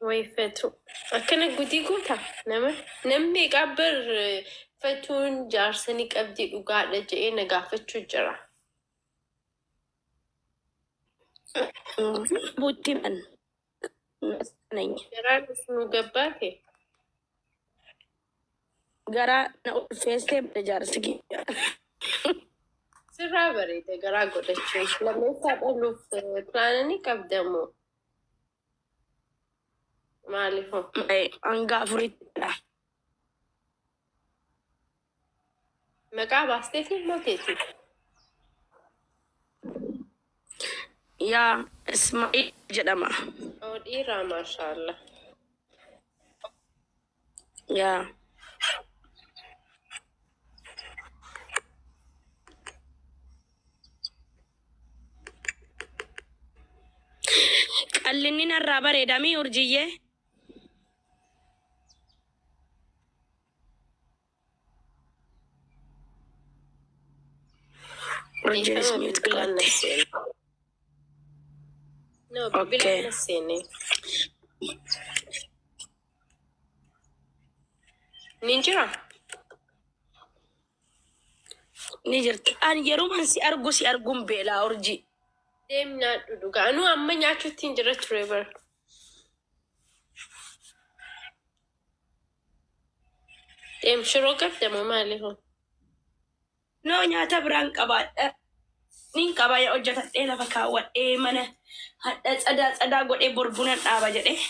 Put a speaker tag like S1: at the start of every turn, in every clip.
S1: Way fetu. Akkana gudii goota nama namni meeqaa bar fetuun jaarsa ni qabdi dhugaadha jedhee na gaafachuu jira.
S2: Butti man. Nany.
S1: Garaan of nu gabbaate.
S2: Garaa na ulfeessee bada jaarsi kiyya.
S1: Sirraa bareeda garaa godhachuun. Lammeessaa dhaluuf pilaana ni qabda moo? Maaliif hoo?
S2: Hanga afurittidha.
S1: Maqaa baasteefi moo teeti?
S2: Yaa Ismaa'il jedhama.
S1: Oo dhiiraa maashaallah.
S2: Yaa. Qallinni narraa bareeda mii urjiyyee? Urjiinis
S1: Dhiifama
S2: mute
S1: bilbilaan na
S2: qabatte.
S1: seene. No, bilbilaan
S2: Okay.
S1: na seene. Ni jira?
S2: Ni jirti. Ani yeruman si argu si arguun beelaa urjii.
S1: Deem nyaadhu dhugaa. Anuu amma nyaachuutti hin jira ture bara. Deem shiroo qabda moo maali hoo?
S2: No nyaata biraan qabaadha. Nin qaba ya hojjetadhee lafa kaawwadhee mana hadha tsadaa tsadaa godhee bor bunan dhaaba jedhee.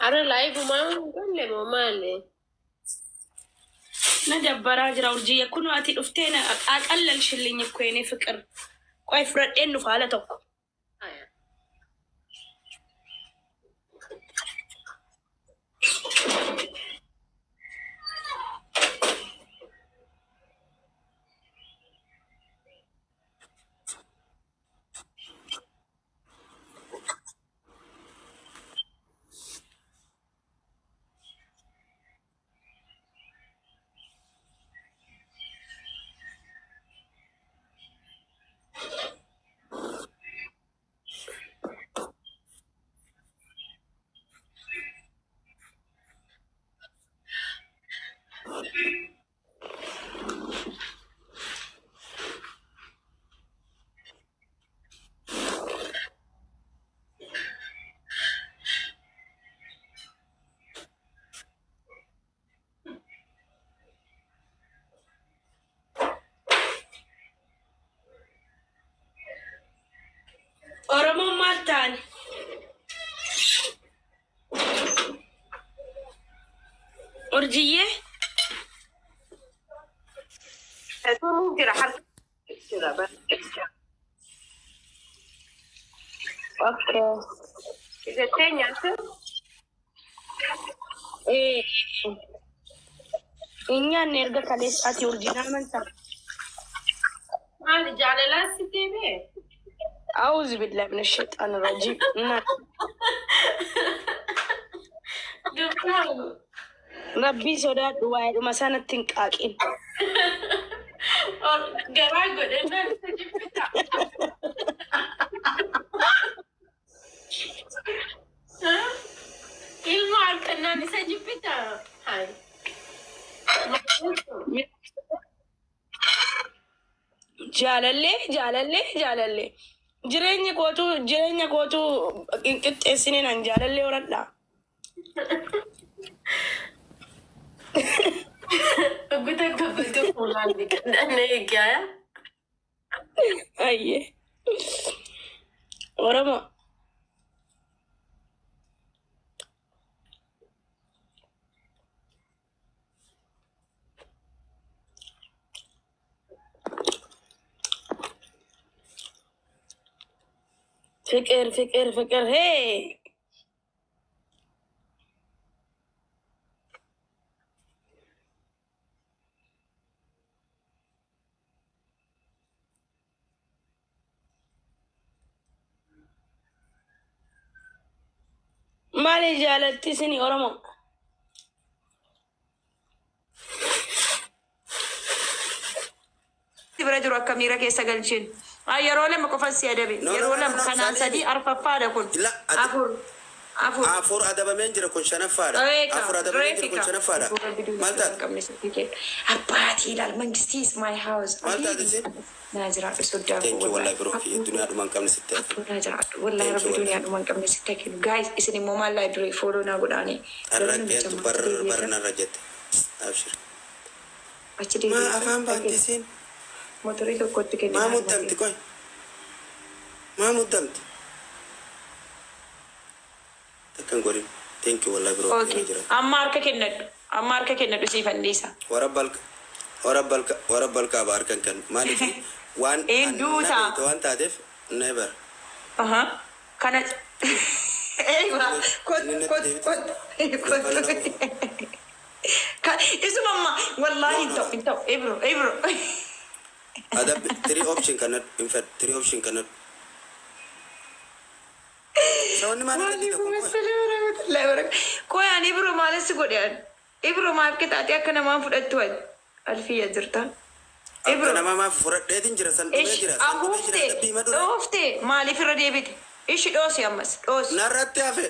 S1: Ara laayivumaa hin galle moo maali?
S2: Na dabbaraa jira urjiyye kunoo ati dhuftee na aqallalshilliኝ እኮ የኔ ፍቅር ቆይ fudhadheen dhufa haala tokko.
S1: Haya.
S2: Oromoon maal ta'an? Urjiyyee?
S1: Tun jira harka jira bara.
S2: Okay.
S1: Jettee nyaata?
S2: Eh, hin nyaanne erga kaleessaati urjiin amantaa.
S1: Maali jaalalaan si deebi'e?
S2: A'uuzu billahi mina shayxaani rajiim. Na
S1: Dubbii.
S2: Rabbii sodaadhu waa'eedhuma sanatti hin qaaqin.
S1: Garaa godhannaan isa jibbita. Ilmoo harkannaan isa jibbita. Hayi.
S2: Jaalallee jaalallee jaalallee jireenya kootu jireenya kootu hin qixxeessine nan jaalallee horadha.
S1: Guta guutuu fuulaan dhiqadhaan eegaa.
S2: Ayyee. Oromoo. Fiqir fiqir fiqir hee. Maali jaalatti isinii Oromoo?
S3: Si bira jiru akka miira keessa galchin.
S2: Yeroo lama qofan si adabe.
S3: No, no,
S2: Yeroo
S3: no, no,
S2: lama
S3: no,
S2: kanaan
S3: Saliimi.
S2: sadii arfaffaadha kun.
S3: La, ati-
S2: Afur. Afur.
S3: Afur adabameen jira, kun shanaffaadha.
S2: Eeka,
S3: Afur adabameen jira, kun
S2: reefika.
S3: shanaffaadha. Maal taate?
S2: Abbaatii ilaal, mangistii is my house.
S3: Maal taate isin?
S2: Naa jiraadhu, soddaa
S3: Thank you, wallahi biroo kiyya, duniyaa dhuma hin qabne sitti hafe.
S2: Naa jiraadhu wallahi.
S3: Thank you,
S2: Rabbi
S3: wallahi.
S2: duniyaa dhuma hin qabne sitti kennu. Guys, isin immoo maal laa duree follow naa godhaanii.
S3: Har'a qeentu bar bar narra jette. Abshir.
S2: Achi
S3: Maa
S2: deebi'ee
S3: afaan baanti isiin?
S2: Motorii tokkotti kennu.
S3: Maa muddamti qoy? Maa muddamti? Takkan godhin. Thank you, wallahi biroo
S2: Okay.
S3: kiyya, jira.
S2: Amma harka kennadhu. Amma harka kennadhu, siif anniisa.
S3: Wara balka wara balka wara balkaa ba harkan kan maaliif waan
S2: Een duuta.
S3: na beekte waan taateef never.
S2: Aha. Kana. Eegaa. Kot
S3: Inni
S2: kot
S3: natti
S2: kot kot. Isuma amma wallaahi hin ta'u, hin ta'u. Ibro, Ibro.
S3: Adab three option kana hin fedhu, three option kana. Sababni maal irratti
S2: Waalaikum
S3: tokko qoy?
S2: assalam warahmatullahi wabarakatuh. Qoy, ani Ibro maalis godhe ani? Ibro maaf qixaaxee akka namaan fudhattu ati? Alfiyya jirta.
S3: Akka
S2: Ibro.
S3: nama maaf fudhadheetin jira, san dhumee
S2: Ish
S3: jira, san dhumee jira,
S2: afuufte
S3: adabbii hima dura.
S2: dhoofte, maaliif irra deebite? Ishi dhoosi, ammas dhoosi.
S3: Narratti hafe.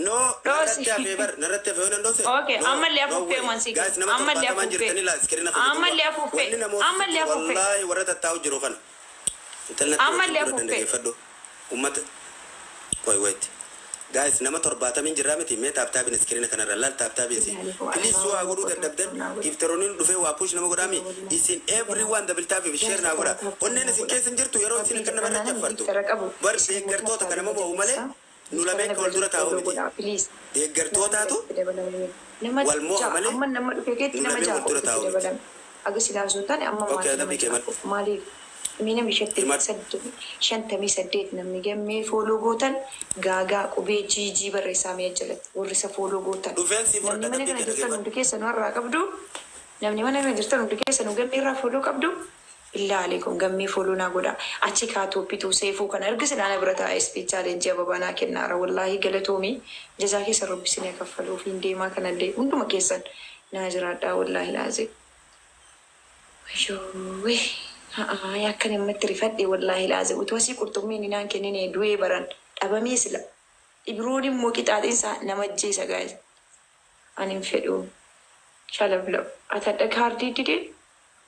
S3: No,
S2: Dhoosi.
S3: narratti hafe bar, narratti hafe yoo nan dhoose.
S2: Okay,
S3: No,
S2: ammallee
S3: no
S2: afuuffee
S3: way.
S2: man si
S3: Guys, nama
S2: ammallee
S3: 70n
S2: afuuffee.
S3: jirtanii laa iskiriina fayyadamu.
S2: Ammallee afuuffee.
S3: Wanni namoota
S2: Ammallee afuuffee.
S3: Wallaahi warra tattaa'u jiru kana. Intalli natti
S2: Ammallee
S3: wajjin dura
S2: afuuffee.
S3: dandeeffadhu. Uummata. Qoy, wait. Guys, nama 70n jirraa miti, mee tap tapiin iskiriina kanarra laal, tap tapiin si. Please, waa godhuu dadhabdan, gifteroonni dhufee waa push nama godhaami. Isin everyone double tap fi share naa godha. Onneen isin keessa hin jirtu yeroo isin akka namarra jaffartu. Bar deeggartoota kana nama ba'u malee nu lameen kan wal dura taa'u miti. Deeggartootaatu
S2: Nama
S3: wal mo'a
S2: ja'a
S3: malee
S2: amma nama dhufe keetti
S3: nu
S2: nama
S3: lameen
S2: ja'a
S3: wal dura
S2: qofatti
S3: taa'u miti.
S2: dabalame. Aga silaa osoo hin taane amma
S3: Okay,
S2: maatii nama
S3: adabbii kee
S2: ja'a
S3: mal.
S2: qofa. Maaliif? Mee namni
S3: Himadhu.
S2: 58 namni gammee follow gootan gaagaa qubee GG barreessaa mee jalatti warri isa follow gootan.
S3: Dhufeen si
S2: Namni
S3: fudhadha
S2: mana
S3: adabbii
S2: kana
S3: kee
S2: jirtan
S3: dhaggeeffadhu.
S2: hundi keessanuu har'aa qabdu. Namni mana kana jirtan hundi keessanuu gammee irraa follow qabdu. Billaa aleekum, gammee follow naa godha. Achi kaa tooppituu seefuu kana erga silaa na bira taa'ee speed challenge ababaa naa kennaara. Wallaahi galatoomii, jazaa keessan rabbi isinii kaffaluuf hin deemaa kanallee hunduma keessan naa jiraadhaa, wallaahi laazim. Wayyoo, akka namatti rifadhe, wallaahi laazim, utuu asii qurxummiin naan kennine du'ee baran dhabamee sila. Ibroon immoo qixaaxiinsaa nama ajjeesa, guys. Ani hin fedhu. Shalablab. Ati adda kaardii didee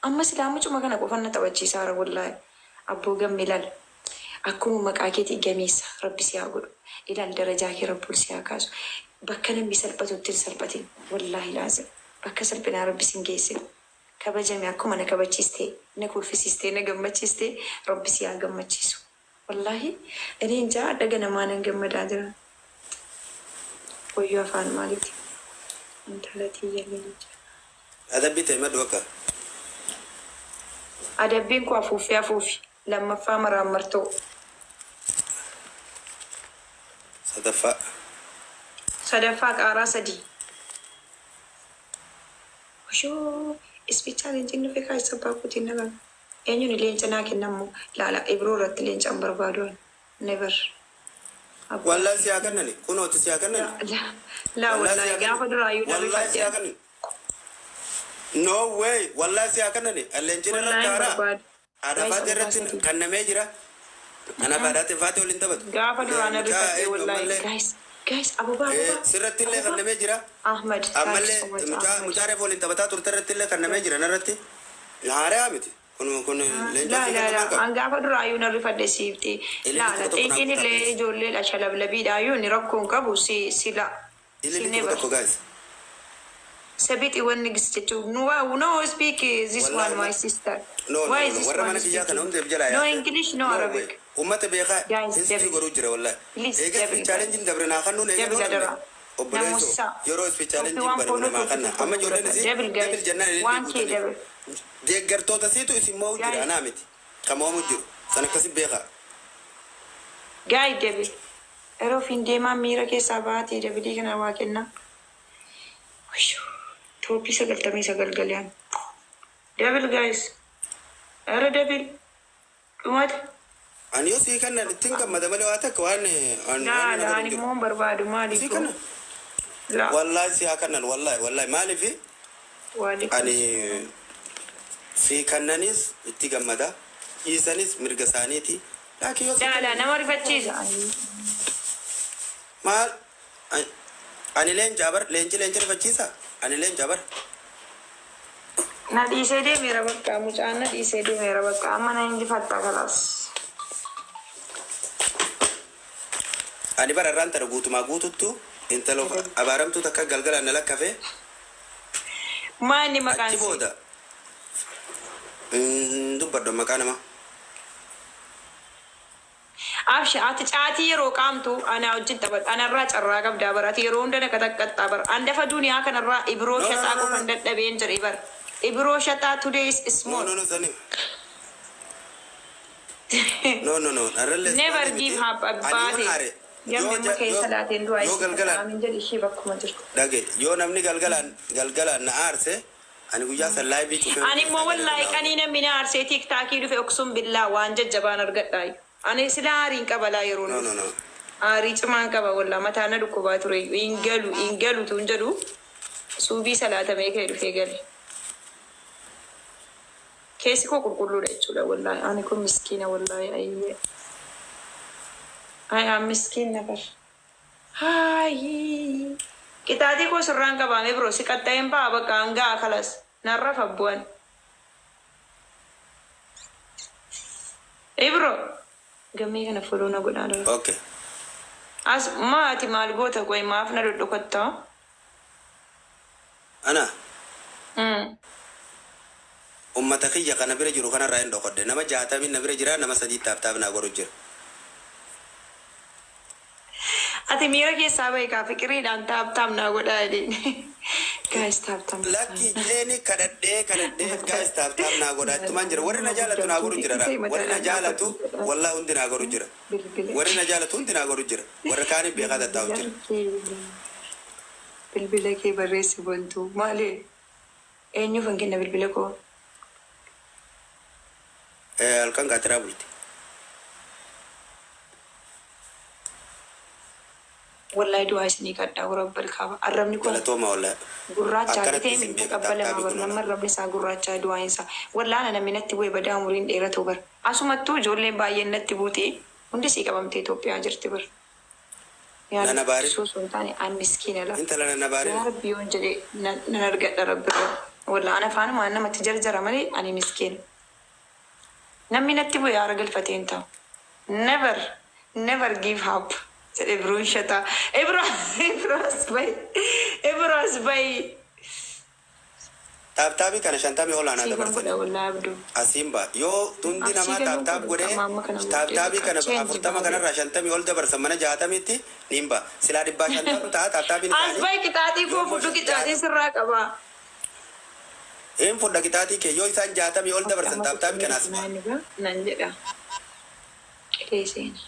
S2: amma silaa mucuma kana qofan na taphachiisaara wallaahi. Abboo gamme, ilaal. Akkuma maqaa keetii gameessa rabbi si haa godhu. Ilaal, darajaa kee rabbi ol si haa kaasu. Bakka namni salphatutti hin salphatin. Wallaahi laazim. Bakka salphinaa rabbi sin geessin. Kabajame, akkuma na kabachiistee, na kolfisiistee, na gammachiistee, rabbi si haa gammachiisu. Wallaahi ani hin jaa dhaga namaa nan gammadaa jira. Wayyoo, afaan maaliiti? Intala tiyya leenca.
S3: Adabbii ta'e maddu akka.
S2: Adabbiin koo afuuffee afuufi. Lammaffaa maraammartoo.
S3: Sadaffaa.
S2: Sadaffaa qaaraa sadii. Washoo, speed challengeiin dhufe kaa isa abbaa kootiin na qaba. Eenyuun leenca naa kennamu laala, Ibroo irratti leencaan barbaadu never.
S3: Wallaahi si haa kennani, kunooti si haa kennani.
S2: Laa
S3: Wallaahi si
S2: wallaahi
S3: haa
S2: gaafa
S3: kennani.
S2: duraayyuu na
S3: Wallaahi si haa
S2: rifadhe.
S3: kennani. No way, wallaahi si haa kennani. Leencin irratti
S2: Wallaahi hin
S3: haaraa.
S2: barbaadu.
S3: Haadha
S2: Guys,
S3: faatee
S2: abbaa
S3: irratti
S2: sadii.
S3: kennamee jira. Anaaf haadhaate faatee waliin taphatu.
S2: Gaafa duraan na
S3: Mucaa
S2: rifadhe
S3: eenyu
S2: wallaahi.
S3: ammallee.
S2: Guys, guys, ababaa ababaa.
S3: Sirratti illee
S2: Ababaa.
S3: kennamee jira.
S2: Ahmad, thank you
S3: Ammallee
S2: so much,
S3: mucaa
S2: Ahmad.
S3: mucaa reefu waliin taphataa turte irratti illee kennamee jira narratti. Haaraa miti. Kun leencoo
S2: Laa
S3: si
S2: laa
S3: kennu
S2: laa
S3: maal qaba?
S2: an gaafa duraayyuu na rifadhe siifti.
S3: Ililli
S2: Laa
S3: tokko
S2: la
S3: tokko naa
S2: xiiqiin
S3: kutaa
S2: illee
S3: please.
S2: ijoolleedha shalablabiidhaayyuu inni rakkoo hin qabu si si la. Si
S3: Ililli tokko
S2: never.
S3: tokko, guys.
S2: Sabiti wanni gis jechuun no no speak this
S3: Wallahi
S2: one, my sister.
S3: No, no,
S2: Why
S3: no,
S2: is
S3: no.
S2: this
S3: Warra
S2: one
S3: mana kiyyaa kana
S2: speaking?
S3: hundeef jala
S2: No
S3: yaase.
S2: English, no
S3: No way.
S2: Arabic.
S3: Ummata beekaa
S2: Guys,
S3: history
S2: double.
S3: godhuu jira wallahi.
S2: Please,
S3: Eega
S2: double,
S3: speed challenge dabre naa kennuun eega
S2: Double
S3: noo
S2: adara.
S3: dhabne. Obboleessoo,
S2: Namusa.
S3: yeroo speed challenge
S2: Topi waan
S3: banamu
S2: follow
S3: namaa
S2: topi
S3: kenna.
S2: follow
S3: Amma ijoolleen
S2: godhata.
S3: isii
S2: Double, guys.
S3: double jennaan ililli
S2: 1K
S3: guutaniif.
S2: double.
S3: Deeggartoota siitu isin mo'u jira,
S2: Guys.
S3: anaa miti. Kan mo'amu jiru. San akkasi beekaa.
S2: Guys, double. Yeroo ofiin deemaa miira keessaa baatee doubleii kana waa kennaa. Wayyoo. Topii 99 galeen. Double, guys. Era double. Dhumate.
S3: Ani yoo sii kennan ittiin gammada malee waa takka waan waan
S2: Laa
S3: waan
S2: laa
S3: nama
S2: ani
S3: jiru.
S2: immoo hin barbaadu
S3: Sii
S2: maaliif?
S3: kennan.
S2: Laa.
S3: Wallaahi si haa kennan, wallaahi, wallaahi, maaliifi
S2: Waalaikum.
S3: ani sii kennanis itti gammada. Dhiisanis mirga isaaniiti. Laakiin yoo
S2: Daala nama rifachiisa.
S3: Maal, ani leencaa bar, leenci leenca rifachiisa? Ani leencaa bar.
S2: Na dhiisee deemeera bakka, mucaan na dhiisee deemeera bakka, amma na injifatta kalaas.
S3: Ani bara irraan tana guutumaa guututtu intala abaaramtuu takka galgalaan na lakkafe.
S2: Maa inni maqaan
S3: Achi
S2: isii?
S3: booda hin dubbadhu maqaa namaa.
S2: Abshi, ati caatii yeroo qaamtu anaa wajjin taphadhu. Anarraa carraa qabdaa bara. Ati yeroo hunda na qaxaqqaxxaa bara. Andafa duniyaa kanarraa Ibroo
S3: No, no,
S2: shaxaa
S3: no, no,
S2: qofan
S3: no.
S2: dadhabeen jedhe bara. Ibroo shaxaa today is
S3: No,
S2: small.
S3: no, no, sani. No, no, no. Arrallee
S2: Never
S3: miti.
S2: give up
S3: Ani yoon
S2: abbaate.
S3: aare
S2: Gamni
S3: yoo
S2: amma keessa laateen du'aa
S3: yoo
S2: isii
S3: galgalaan
S2: aamin jedhi ishee bakkuma jirtu.
S3: Dhage, yoo namni galgalaan na aarse, ani guyyaa san live cufee
S2: Ani immoo wallaahi qanii namni na aarsee TikTokii dhufe oksuun billaa waan jajjabaan argadhaa. Ani sila aariin qabalaa yeroo
S3: No, no, no.
S2: Aarii cimaan qaba wallaa, mataa na dhukkubaa ture, hin galu hin galu tun jedhu, suubii salaatamee ka'e dhufee gale. Keessi koo qulqulluudha jechuudha wallaahi, ani kun miskiina wallaahi, ayyee. I am miskiin nafar. Haayii. Qixaatii koo sirraan qabaame biroo si qaxxa'een ba'a bakka hangaa kalas narra fabbu'an. Ibro gammee kana follow na godhaa dura.
S3: Okay.
S2: As maati maal goota, qoy maaf na dhodhokottaa?
S3: Ana ummata kiyya kana bira jiru kanarraa hin dhokodhe. Nama 60 na bira jira, nama sadii tap tap naa godhu jira.
S2: Ati miira keessaa bahi kaa, fiqiriidhaan tap tap naa godhaa jedheen. Guys, tap tap.
S3: Lakki jeeni kadhadhee kadhadhee, guys, tap tap naa godhaa ittumaan jira. Warri na jaalatu naa godhu jira. Warri na jaalatu wallaa hundi naa godhu jira. Warri na jaalatu hundi naa godhu jira. Warri kaanii beekaa tattaa'u jira.
S2: Bilbila kee barreessi bontuu. Maali? Eenyuuf hin kenna bilbila koo?
S3: Halkan gaatiraa bulti.
S2: Wallahi du'aa isinii kadhaa rabbal kaaba. Arrabni kun
S3: Galatooma wallaahi.
S2: gurraacha
S3: Akkanatti
S2: argitee
S3: isin
S2: miti
S3: beeka
S2: qabbalamaa
S3: tap tapii
S2: bar
S3: kun
S2: nama
S3: ola.
S2: arrabni isaa gurraacha du'aan isaa. Wallaana namni natti bu'e badaa umuriin dheeratu bar. Asumattuu ijoolleen baay'een natti buute, hundi sii qabamtee Itoophiyaa jirti bar. Yaa
S3: Nana baari.
S2: Rabbi, osoo hin taane an miskiina la.
S3: Intala nana baari.
S2: Yaa Rabbi, yoon jedhe nan argadha Rabbirra. Wallah ana afaanumaan namatti jarjara malee ani miskiina. Namni natti bu'e haara galfatee hin ta'u. Never, never give up jedhe Ibroon shataa. Ibro, Ibroos bahi. Ibroos bahi.
S3: Tap tapii kana 50 olaanaa
S2: Siifan
S3: dabarsan.
S2: godha wallahi Abduu.
S3: Asiin ba'a. Yoo hundi
S2: Asii
S3: namaa
S2: galuu
S3: tap tap
S2: qabu
S3: godhee
S2: amma amma kana
S3: tap
S2: booddee
S3: tapii
S2: bakka
S3: kana
S2: change
S3: 40
S2: baay'ee.
S3: Kanarraa 50 ol dabarsan mana 60tti niin ba'a. Silaa 150 ta'a tap tapiin
S2: As
S3: isaanii.
S2: bahi, qixaaxii koo
S3: Yoo
S2: fudhu,
S3: immoo
S2: qixaaxii sirraa qaba.
S3: Een fudha qixaaxii kee, yoo isaan 60 ol dabarsan
S2: Amma
S3: tap tapii kana as ba'a.
S2: Nan jedha. Qilee seena.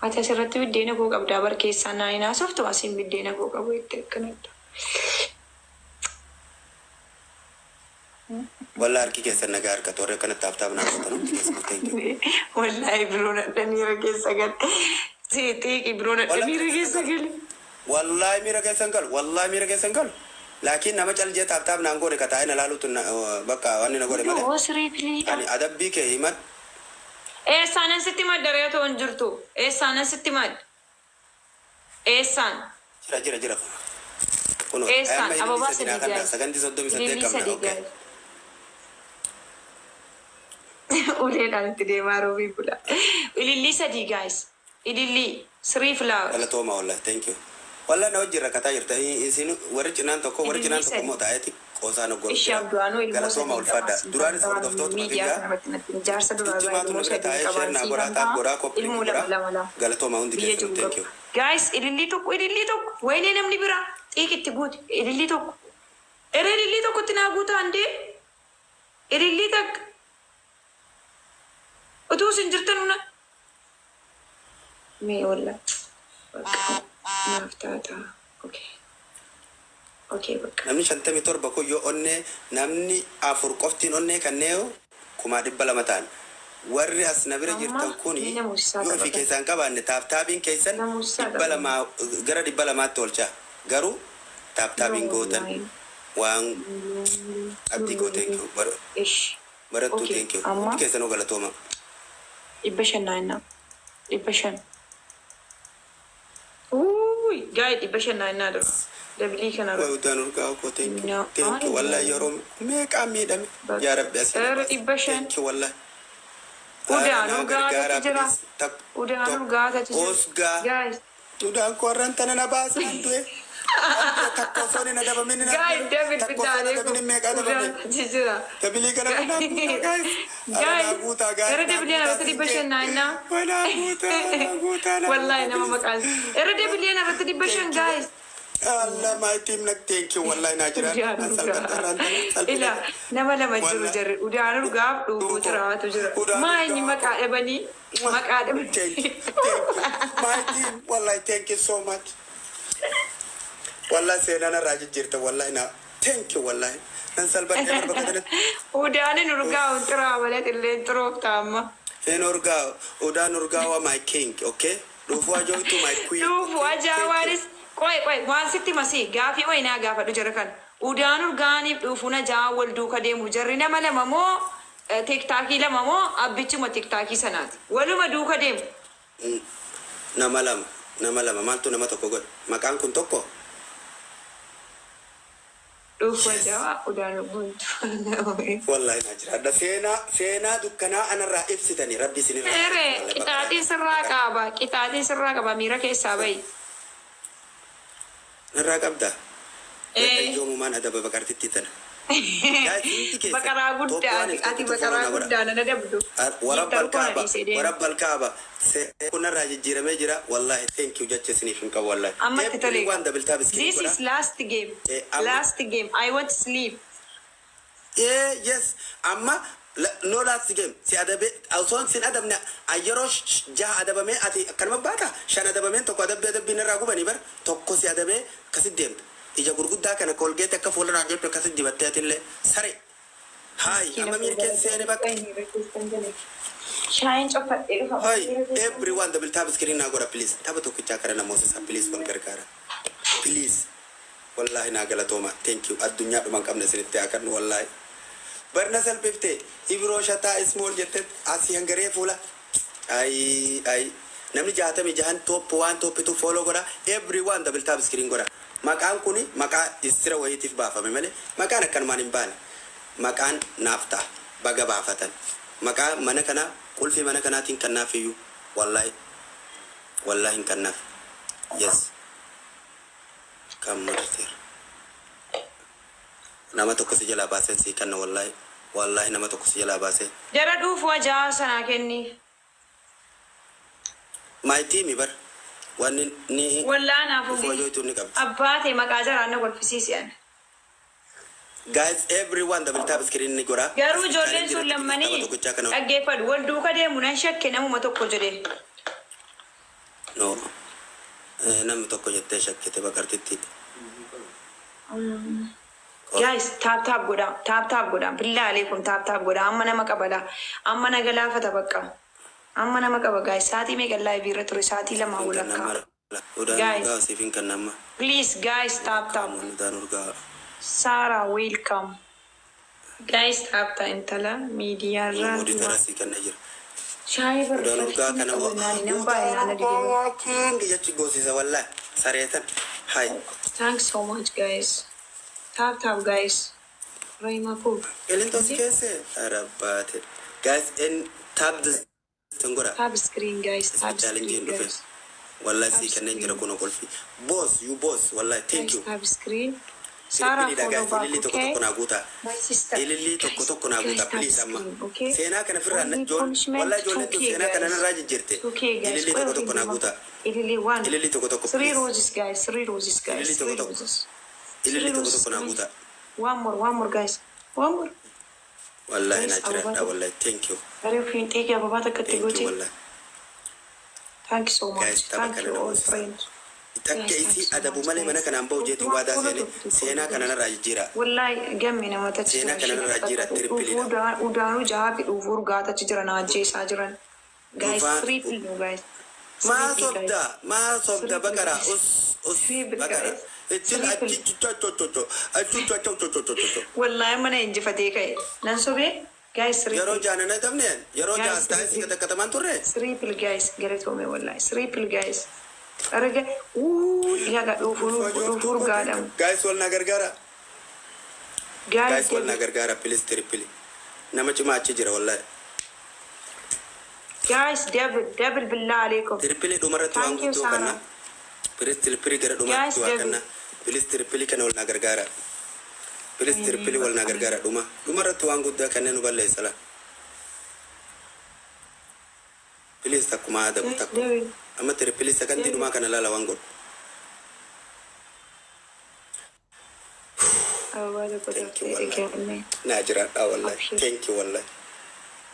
S2: Ati asirratti biddeena koo qabdaa bar, keessaan naan hin haasoftu, asiin biddeena koo qabu itti akkanadha.
S3: Wallaa harki keessan nagaa harkatu, warri akkana tap tap naa gootan hundi keessan, thank you.
S2: Wallaahi biroon adda miira keessa gale. Xiiqi biroon adda miira keessa gale.
S3: Wallaahi miira keessan galu, wallaahi miira keessan galu. Laakiin nama caljee tap tap naan goone ka taa'ee na laaluutu bakka wanni na godhe malee.
S2: Yoo siree filiidha.
S3: Ani adabbii kee himan.
S2: Eessaanan sitti madda re'ee otoo hin jirtu? Eessaanan sitti madda? Eessaan?
S3: Jira, jira, jira. Kunoo
S2: Eessaan?
S3: amma ilillii
S2: Ababaa
S3: 3 naa
S2: 3
S3: kanna
S2: guys.
S3: sakandii 38
S2: Ilillii
S3: qabna.
S2: 3
S3: Okay.
S2: guys. Uleedhaan itti deemaa roobii bula. Ilillii 3 guys. Ilillii three flowers.
S3: Galatooma wallahi, thank you. Wallahi na wajjin rakkataa jirta. Isin warri cinaan tokko, warri
S2: Ilillii
S3: cinaan tokko
S2: 3.
S3: immoo taa'eeti qoosaa na godhu
S2: Ishee
S3: jira.
S2: Abdu'aanuu ilmoo
S3: Galatooma,
S2: 3
S3: ulfaadha.
S2: qaba.
S3: Duraanis hordoftootuma
S2: Miidiyaa
S3: kiyyaa
S2: kanarratti natti jaarsa duraa irraa
S3: ciccimaatu na
S2: ilmoo
S3: bira
S2: 3
S3: taa'ee share
S2: qaban
S3: naa godhaa,
S2: siifan
S3: tap
S2: ta'a.
S3: godhaa, copy link
S2: Ilmoo lama
S3: godhaa.
S2: lama lama.
S3: Galatooma hundi
S2: Biyya
S3: keessanuu,
S2: jiru
S3: thank
S2: qabu.
S3: you.
S2: Guys, ilillii tokko, ilillii tokko. Wayinee namni biraa xiiqitti guuti. Ilillii tokko. Eree ilillii tokkotti naa guutaa handee. Ilillii takka. Utuu isin jirtan una. Mee walla. Bakka naaf taataa. Okay. Okay, bakka.
S3: Namni 57 kun yoo onnee namni afur qoftiin onnee kanneen 200,000 ta'an. Warri as na bira
S2: Amma
S3: jirtan kuni
S2: mee namoota
S3: yoo ofii
S2: taphatan.
S3: keessaan qabaanne tap tapiin keessan
S2: Namoota
S3: 200 gara 200tti oolchaa. Garuu tap tapiin gootan waan abdii koo, thank you.
S2: Ish.
S3: Barattuu,
S2: Okay,
S3: thank you.
S2: amma
S3: Hundi keessanuu galatooma.
S2: 500 naa hinnaa. 500. Uuy, gaa'e 500 naa hinnaa dura. Dabilii kana
S3: Way udaan urgaa koo, thank you.
S2: No.
S3: Thank you. Wallahi yeroo meeqaa miidhame. Yaa Rabbi, asii na
S2: Era
S3: baasi.
S2: 500.
S3: Thank you wallahi.
S2: Udaan
S3: Naa
S2: urgaatatu
S3: gargaaraa
S2: jira.
S3: please. Tak
S2: Udaan
S3: tokko.
S2: urgaatatu jira.
S3: Osgaa.
S2: Guys,
S3: Udaan koo har'aan tana na baasan du'e. Takka osoo hin adabamin hin
S2: guys, double
S3: takka osoo hin
S2: bitaalee
S3: adabamin meeqa adabame.
S2: udaantu jira.
S3: Dabilii kana naa guutaa, guys. Ara naa
S2: Guys,
S3: guutaa, guys.
S2: gara
S3: Naa
S2: dabilii
S3: guutaa
S2: irratti 500
S3: siin
S2: naa hinnaa.
S3: jee. Naa guutaa, naa guutaa, naa
S2: Wallahi
S3: guutaa
S2: nama
S3: please.
S2: maqaan. Irra dabilii irratti 500, guys.
S3: Allah, my team nak, thank you wallahi, naa jiraan.
S2: Udaan
S3: An salphadha
S2: urgaa.
S3: har'aan tana salphina.
S2: Ila nama lama jiru
S3: Wallahi.
S2: jarri. Udaan urgaaf dhuufuu xiraatu jira.
S3: Udaan
S2: Maa inni
S3: urgaa.
S2: maqaa dhabanii? Maqaa
S3: Thank
S2: dhabanii.
S3: you, thank you. My team, wallahi, thank you so much. Wallahi seenaan irraa jijjiirta wallahi na. Thank you wallahi. Nan salphadhee bar bakka kanatti.
S2: Udaanin urgaa un xiraa malee xilleen xiroofta amma.
S3: Hin urgaa, udaan urgaa my king, okay? Dhuufuu ajooytu my queen.
S2: Dhuufu
S3: Okay? Thank you.
S2: ajaa'ibaanis qoy qoy waan sitti masii gaafii wayinaa gaafadhu jara kan. Udaan urgaaniif dhuufuun ajaa'aa wal duuka deemu jarri nama lama moo TikTokii lama moo abbichuma TikTokii sanaati? Waluma duuka deemu.
S3: Nama lama, nama lama maaltu nama tokko godhe? Maqaan kun tokko?
S2: Dhuufu ajaa'aa udaan urgaantu.
S3: Wallahi naa jiraadha. Seenaa seenaa dukkanaa anarraa ibsitanii Rabbi isinirraa
S2: Ere
S3: ibsu wallahi
S2: qixaaxii
S3: baqaraa.
S2: sirraa
S3: Baqaraa.
S2: qaba. Qixaaxii sirraa qaba, miira keessaa bahi.
S3: Narraa qabdaa? Gadda
S2: Ee.
S3: yoomumaan adaba baqartitti tana. Guys, hundi keessan
S2: Baqaraa
S3: top
S2: guddaa
S3: one
S2: ati
S3: fi top
S2: ati
S3: two follow
S2: baqaraa
S3: na godha.
S2: guddaa nana dabdu.
S3: Warabba
S2: Giiftar koo na
S3: alkaaba,
S2: dhiisee deema.
S3: warabba alkaaba. Kunarraa jijjiiramee jira. Wallahi thank you jecha isiniif hin qabu wallahi.
S2: Ammatti tole.
S3: Everyone double tap screen
S2: This
S3: godha.
S2: is last game.
S3: Amma
S2: Last game. I want sleep.
S3: Yes, amma no last game. Si adabe osoon sin adabne yeroo jaha adabamee ati akkanuma baata, shan adabameen tokko adabbii adabbiin irraa gubanii bar tokko si adabee akkasit deemta. Ija gurguddaa kana Colgate akka fuula naan jettu akkasit dibattee atillee sare. Haay, amma miir keessa seene bakka.
S2: Shaayin coffadhee dhufa.
S3: Hay, everyone double tap screen naa godha please. Tapha tokkichaa kana namoota please wal gargaara. Please. Wallahi naa galatooma. Thank you. Addunyaa dhuma hin qabne isinitti haa kennu wallahi. Barna salphifte Ibiroo shataa small jette asii hangaree fuula. Ay ay. Namni 66n top one, top two follow godha. Everyone double tap screen godha. Maqaan kuni maqaa istira wayiitiif baafame malee maqaan akkanumaan hin baane. Maqaan naaf ta'a. Baga baafatan. Maqaa mana kanaa qulfii mana kanaatiin kan naaf iyyuu wallahi wallahi hin kannaaf. Yes. Kan moderator. Nama tokko si jalaa baasee si kanna wallahi. Wallahi nama tokko si jalaa baasee.
S2: Jara dhuufu ajaa'aa sanaa kenni.
S3: My team bar. Wanni ni
S2: Wallaa naaf
S3: dhufuu
S2: ogi.
S3: ajooytu ni qabdi.
S2: Abbaa ta'e maqaa jaraan na kolfisiisi ani.
S3: Guys, everyone double tap screen ni godha.
S2: Garuu ijoolleen
S3: Challenge
S2: sun
S3: irratti tapha
S2: lammanii
S3: tokkichaa kana.
S2: dhaggeeffadhu wal duuka deemu nan shakke namuma tokko jedhe.
S3: No. Namni tokko jettee shakkite baqartitti.
S2: Guys, tap tap godha, tap tap godha, billaa aleekum, tap tap godha. Amma nama qabala, amma na galaafata bakka. Amma nama qaba, guys. Saatii meeqa live irra ture? Saatii 2 walakkaa.
S3: Udaan
S2: Guys.
S3: urgaa siif hin kennama.
S2: Please, guys, tap tap.
S3: Udaan urgaa.
S2: Sarah, welcome. Guys, tap tap intala miidiyaarraa.
S3: Moderator sii kenna jira.
S2: Shaayii
S3: Udaan urgaa kana.
S2: Barreeffamni nan baay'ee naana didee.
S3: King jechi goosisa wallahi. Sareetan. Hai.
S2: Thanks so much, guys. Tap tap, guys. Rahima koo.
S3: Qilintoo si keesse. Arabbaate. Guys, en tap the godha.
S2: Tap screen, guys. Tap
S3: Challenge
S2: screen,
S3: dhufe.
S2: guys.
S3: Wallahi sii kenneen jira kun qolfi. Boss, you boss. Wallahi thank
S2: Guys,
S3: you.
S2: tap screen. Sarah,
S3: Sirbiidha
S2: follow
S3: guys.
S2: back,
S3: Ililli tokko
S2: okay?
S3: tokko naa guutaa.
S2: My sister.
S3: Ililli tokko tokko naa guutaa. Please amma. Seenaa kana firraa wallahi ijoolleen tun seenaa kana narraa jijjiirte. Ililli tokko tokko naa guutaa.
S2: Ililli one.
S3: Ililli tokko tokko
S2: Three
S3: please.
S2: roses, guys. Three roses, guys.
S3: Ililli tokko
S2: Three
S3: tokko.
S2: roses.
S3: Ililli tokko tokko naa guutaa.
S2: One more, one more, guys. One more.
S3: Wallahi
S2: Guys,
S3: naa jiraadha
S2: ababaa
S3: wallahi thank you.
S2: Garee ofiin xiiqii ababaa takka itti
S3: Thank you
S2: gootee.
S3: wallahi.
S2: Thank you so much.
S3: Guys, tapha
S2: Thank
S3: kana
S2: you all
S3: namoota.
S2: friends.
S3: Takka isii adabu malee mana kanaan bahu jeetii waadaa seene seenaa kana narraa jijjiira.
S2: Wallahi gamme nama tachi.
S3: Seenaa kana narraa jijjiira tripleiidha.
S2: Udaanuu jahaa fi dhuufuu urgaatachi jiran ajjeesaa jiran. Guys, triple no, guys.
S3: Maa sobda, maa sobda baqara, us us baqara. Ittiin achi chochochocho achi chochochochocho.
S2: Wallahi mana injifatee ka'e. Nan sobee? Guys,
S3: Yeroo
S2: triple.
S3: jaanana taphne, yeroo
S2: Guys,
S3: jaan taa'ee si
S2: triple.
S3: katakkatamaan turre.
S2: Triple, guys, galatoome wallahi. Triple, guys. Arga uu yaga dhuufuu dhuufuu urgaadhamu.
S3: Guys, wal na gargaara.
S2: Guys,
S3: Guys, wal na gargaara, please, triple. Nama cimaa achi jira wallahi.
S2: Guys, double, double, billah alaikum.
S3: Triple dhumarratti waan
S2: Thank you,
S3: guutuu
S2: Sarah.
S3: kanna. Please, triple gara dhumaatti
S2: Guys,
S3: waa
S2: double.
S3: kanna. Please, triple kana wal na gargaara. Please, triple wal na gargaara dhuma. Dhumarratti waan guddaa kanneen nu balleessa la. Please, takkuma adabu
S2: Guys,
S3: takku.
S2: double.
S3: Amma triple sakantii dhumaa kana laala waan godhu.
S2: Ababaa tokko
S3: Thank you
S2: daftee
S3: wallahi.
S2: kenne.
S3: Naa jiraadhaa wallahi.
S2: Abshir.
S3: Thank you wallahi.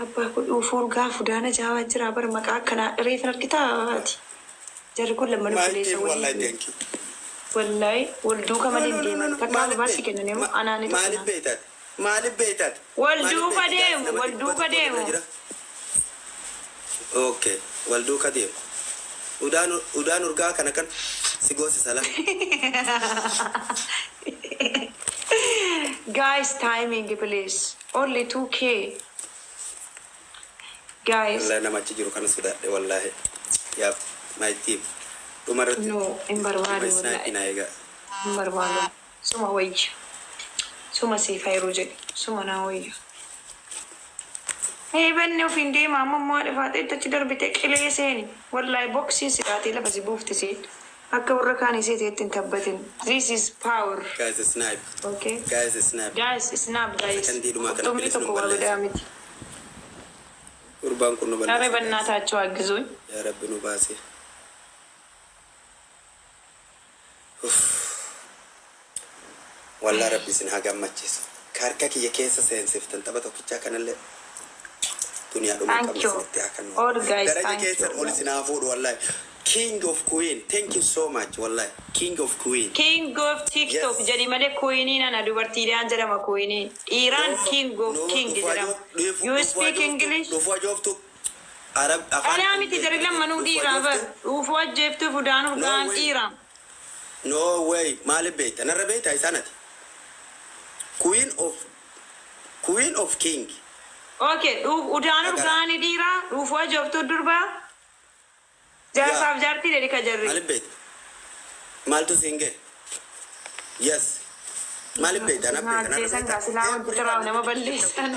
S2: Abbaa kun dhuufuu urgaa fudaana jaawaa jira bara maqaa akkanaa reefin argitaa ati. Jarri kun lamman
S3: My
S2: obboleessa
S3: team wallahi,
S2: waliin.
S3: thank you.
S2: Wallahi wal duuka malee hin deeman. Takka
S3: Maaliif
S2: ababaa si kennan immoo anaani
S3: Maaliif
S2: tokko.
S3: beektaat? Maaliif beektaat?
S2: Wal
S3: Maaliif
S2: duuka
S3: beektaat?
S2: deemu,
S3: Nama
S2: wal
S3: dhibba
S2: duuka
S3: tokko
S2: deemu.
S3: irra jira. Okay, wal duuka deemu. Udaan udaan urgaa kana kan si goosisa la.
S2: Guys, timing, please. Only 2K. Guys,
S3: Wallahi nama achi jiru kana sodaadhe wallahi. Yaa my team. Dhumarratti.
S2: No, hin barbaadu
S3: Snipe
S2: wallahi.
S3: na eegaa.
S2: Hin barbaadu. Suma wayya. Suma siif hayruu jedhe. Suma naa wayya. Ee, banni ofiin deema amma immoo haadha faatee achi darbite qilee seeni. Wallahi boksiin si taatee lafa si buufti seen. Akka warra kaanii seeteetti hin tabbatin. This is power.
S3: Guys, snipe.
S2: Okay.
S3: Guys, snipe.
S2: Guys, snap, guys.
S3: Sakandii dhumaa kana
S2: Qurxummii
S3: bilis nu
S2: tokko waa
S3: balleessa.
S2: godhaa miti.
S3: Gurbaan kun nu
S2: ኧረ
S3: balleessa.
S2: በእናታችሁ አግዙኝ።
S3: Yaa Rabbi nu baase. Uff. Wallaa Rabbi isin haa gammachiisu. Ka harka kiyya keessa seensiftan tapha tokkichaa kanallee duniyaa dhuma hin
S2: Thank
S3: qabne
S2: you.
S3: isinitti haa kennu.
S2: All guys,
S3: Daraja
S2: thank
S3: keessan
S2: you.
S3: ol isin haa fuudhu wallahi. King of Queen. Thank you so much wallahi. King of Queen.
S2: King of TikTok
S3: Yes.
S2: jedhi malee queeniin ana dubartiidhaan jedhama queeniin. Dhiiraan king of king jedhama. You speak English?
S3: Dhufu ajooftu. Arab afaan.
S2: Anaa miti, jarri lammanuu dhiiraa bar. Dhuufuu ajjeeftuu fudaan urgaan
S3: No way.
S2: dhiira.
S3: No way. Maaliif beekta? Narra beekta isaanati. Queen of King.
S2: Okay, udaan urgaani dhiiraa, dhuufuu ajooftuu durbaa. Jaarsaaf jaartii jedhi ka jarri.
S3: Maaliif beekta? Maaltu siin ga'e? Yes. Maaliif beekta? Na beekta. Narra
S2: Ajjeesan
S3: beekta.
S2: gaa silaa wanti taraa nama balleessan.